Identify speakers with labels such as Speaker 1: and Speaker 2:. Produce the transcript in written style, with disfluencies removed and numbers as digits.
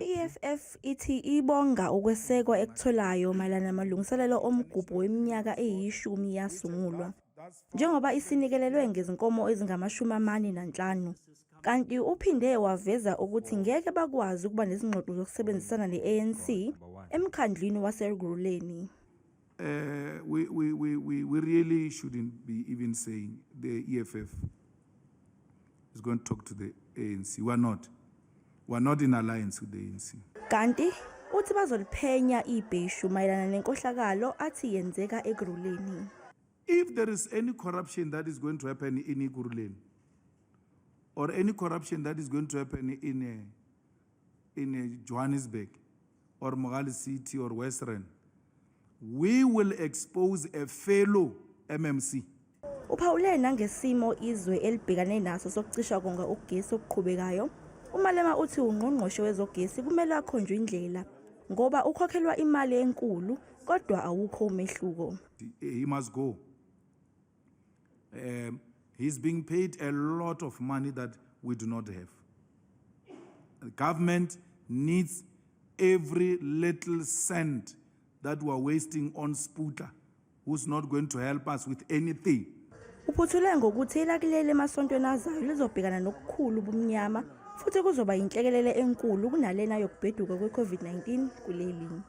Speaker 1: I-EFF ithi ibonga ukwesekwa ekutholayo mayelana namalungiselelo omgubho weminyaka eyishumi yasungulwa, njengoba isinikelelwe ngezinkomo ezingama-45. Kanti uphinde waveza ukuthi ngeke bakwazi ukuba nezingxoxo zokusebenzisana ne-ANC emkhandlwini wase-Ekurhuleni.
Speaker 2: We really shouldn't be even saying the EFF is going to talk to the ANC. We are not. We are not in alliance with the ANC.
Speaker 1: Kanti uthi bazoliphenya ibheshu mayelana nenkohlakalo athi yenzeka Ekurhuleni.
Speaker 2: If there is any corruption that is going to happen in Ekurhuleni, or any corruption that is going to happen in Johannesburg, or Mogale City, or West Rand, we will expose a fellow MMC.
Speaker 1: Uphawule nangesimo izwe elibhekane naso sokucisha konga ugesi okuqhubekayo. UMalema uthi ungqongqoshe wezogesi kumele akhonjwe indlela ngoba ukhokhelwa imali enkulu kodwa awukho umehluko.
Speaker 2: He must go. He's being paid a lot of money that we do not have. The government needs every little cent that we're wasting on Sputla, who's not going to help us with anything.
Speaker 1: Uphothule ngokuthi elakuleli emasontweni azayo lizobhekana nokukhulu ubumnyama futhi kuzoba inhlekelele enkulu kunalena yokubheduka kwe-COVID-19 kuleli.